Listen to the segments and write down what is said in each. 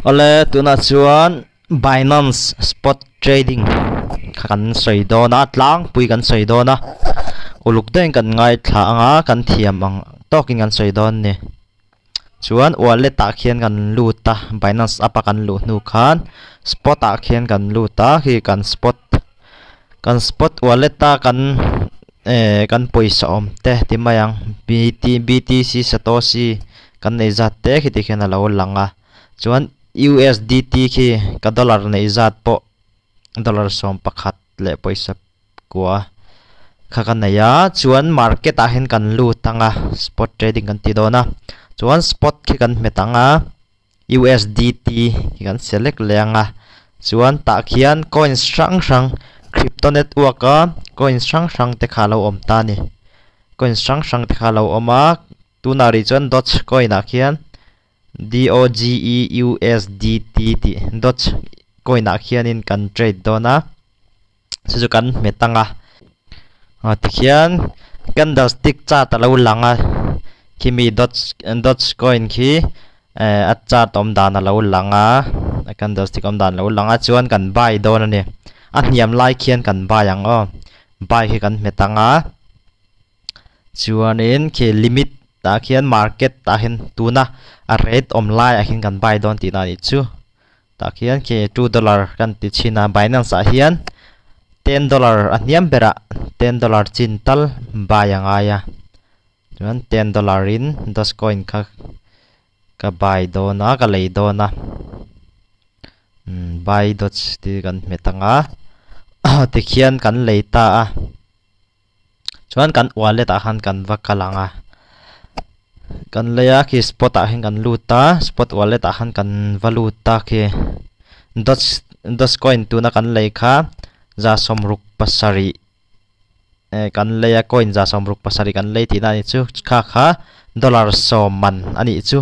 Awle tunah chuan Binance spot trading kha kan sawi dawn a tlangpui kan sawi dawn a uluk deuhin kan ngaithla ang a kan thiam ang tawkin kan sawi dawn a ni chuan wallet ah khian kan lut a Binance app a kan luh hnu khan spot ah khian kan lut a khi kan spot kan spot wallet a kan ehh kan pawisa awm te ti mai ang b t b t c satoshi kan nei zat te khi tikhian a lo lang a. Chuan USDT khi ka dollar neih zat pawh dollar 11 leh pawisa kua kha ka nei a chuan market ah hian kan lut ang a spot trading kan ti dawn a chuan spot khi kan hmet ang a USDT khi kan select leh ang a chuan tah khian coins hrang hrang crypto network a coins hrang hrang te kha a lo awm ta a ni coins hrang hrang te kha a lo awm a tunah rih chuan dogecoin ah khian. DOGEUSDT tih Doge coin ah khianin kan trade dawn a chu chu kan hmet ang a ah tikhian candlestick chart a lo lang a khimi Doge Doge coin khi eh a chart awm dan a lo lang a a candlestick awm dan a lo lang a chuan kan buy dawn a ni a hniam lai khian kan buy ang aw buy khi kan hmet ang a. Chuanin khi limit ah khian market ah hian tuna a rate awm lai ah khian kan buy dawn tihna a nih chu. Tah khian khi $2 kan ti chhin a Binance ah hian $10 a hniam berah $10 chin tal buy a ngai a. Chuan $10 in Dogecoin kha ka buy dawn a ka lei dawn a. Umm buy Doge tih kan hmet ang a tikhian kan lei ta a. Chuan kan wallet ah khan kan va kal ang a, kan lei a khi spot ah hian kan lut a, spot wallet ah khan kan va lut a khi doge dogecoin tuna kan lei kha 67 eh kan lei a coin 67 kan lei tihna a nih chu kha kha dollar 10 man a nih chu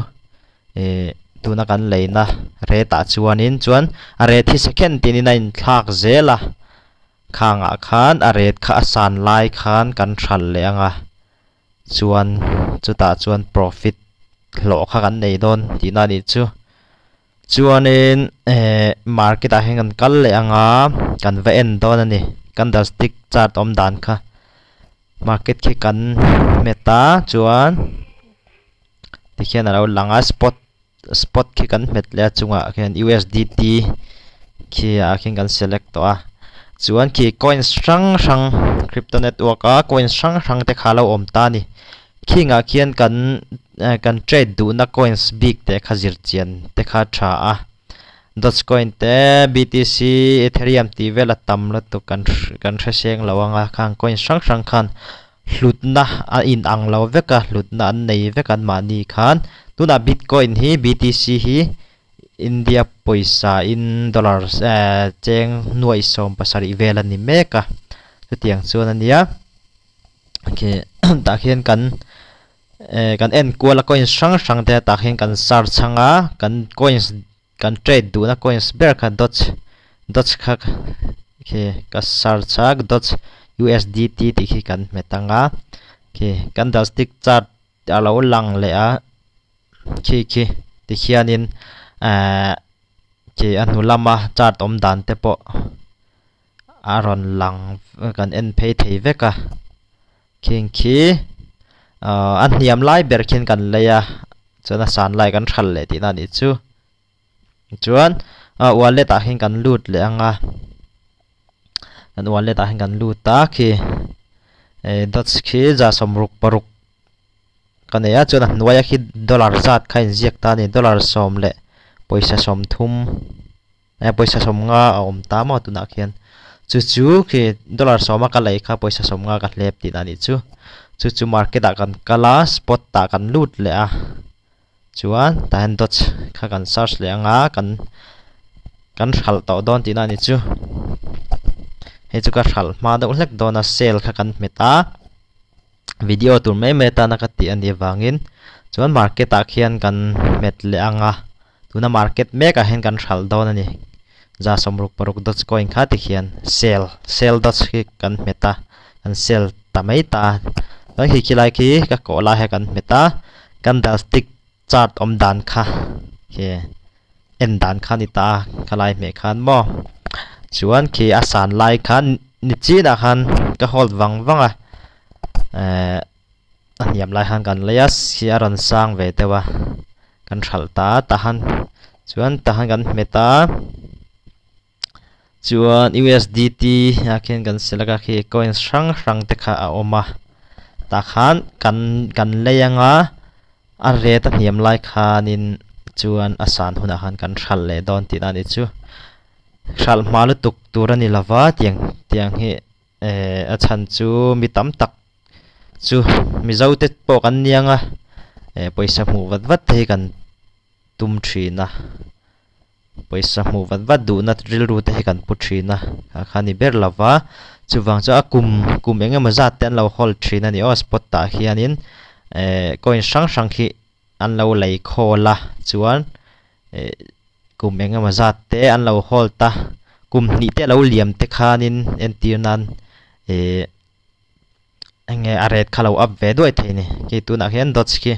eh tuna kan leina rate ah chuanin chuan a rate hi second tinin a inthlak zel a. Khangah khan a ret kha a san lai khan kan hral leh ang a, chuan chutah chuan profit hlawh kha kan nei dawn tihna a nih chu. Chuanin eh market ah hian kan kal leh ang a, kan va en dawn a ni candlestick chart awm dan kha. Market khi kan hmet a chuan tikhian a lo lang a spot spot khi kan hmet leh a chungah khian USDT khi ah khian kan select tawh a chuan khi coins hrang hrang crypto network a coins hrang hrang te kha a lo awm ta a ni khingah khian kan eh kan trade duhna coins bik te kha zir chian te kha a tha a dogecoin te BTC ethereum tih vel a tam lutuk kan kan hre seng lo ang a khang coins hrang hrang khan hlutna a inang lo vek a, hlutna an nei vek an mahni khan. Tunah Bitcoin hi BTC hi India pawisa in dollar eh cheng nuaih 17 vel a ni mek a, chutiang chuan a nia. Khi tah khian kan eh kan en kual a coins hrang hrang te tah khian kan search ang a, kan coins kan trade duhna coins ber kha doge doge kha khi ka search a doge USDT tih khi kan hmet ang a khi candlestick chart a lo lang leh a khi khi tikhianin ehh khi a hnu lama chart awm dan te pawh a rawn lang kan en phei thei vek a khing khi ahh a hniam lai ber khian kan lei a chuan a san lai kan hral leh tihna a nih chu chuan ah wallet ah hian kan lut leh ang a kan wallet ah hian kan lut a khi eh doge khi 66 ka nei a chuan a hnuaia khi dollar zat kha a inziak ta a ni dollar 10 leh pawisa 30 eh pawisa 50 a awm ta maw tunah khian chu chu khi dollar 10 a ka lei kha pawisa 50 ka hlep tihna a nih chu chu chu market ah kan kal a spot ah kan lut leh a chuan tah hian doge kha kan search leh ang a kan kan hralh tawh dawn tihna a ni chu hei chu ka hralh hma deuh hlek dawn a sale kha kan hmet a video tur mai mai atana ka tih a nih avangin chuan market ah khian kan hmet leh ang a. Tuna market mek ah hian kan hralh dawn a ni. 66 dogecoin kha ti khian sell, sell doge khi kan hmet a, kan sell ta mai ta a. Chuan khi khilai khi ka kawh lai kha kan hmet a, candlestick chart awm dan kha khi en dan kha ni ta khalai hmeh khan maw chuan khi a san lai khan ni chinah khan ka hold vang vang a ehh a hniam lai khan kan lei a si a rawn sang ve deuh a kan hralh ta tahan chuan tahan kan hmet a. Chuan USDT ah khian kan select a khi coins hrang hrang te kha a awm a tah khan kan kan lei anga a rate a hniam lai khanin chuan a san hunah khan kan hralh leh dawn tihna a ni chu hralh hma lutuk tur a ni lova tiang tiang hi eh a chhan chu mi tam tak chu mizo te pawh kan ni anga eh pawisa hmuh vat vat te hi kan tum thin a. Pawisa hmuh vat vat duhna rilru te hi kan pu thin a, kha kha ni ber lo va, chuvang chu a kum kum eng emaw zat te an lo hold thin a ni aw spot ah hianin eh coin hrang hrang khi an lo lei khawl a chuan eh kum eng emaw zat te an lo hold a, kum hnih te a lo liam te khanin entir nan eh eng nge a rate kha lo up ve duai thei a ni, khi tunah khian dots khi.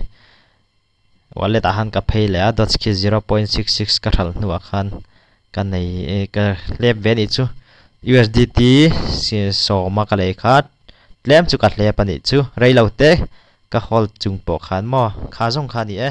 Wallet ah khan ka phei leh a dots khi 0.66 ka hralh hnuah khan ka nei ka hlep ve anih chu USDT sawma ka lei kha tlem chu ka hlep anih chu rei lo te ka hold chung pawh khan maw kha zawng kha a ni e.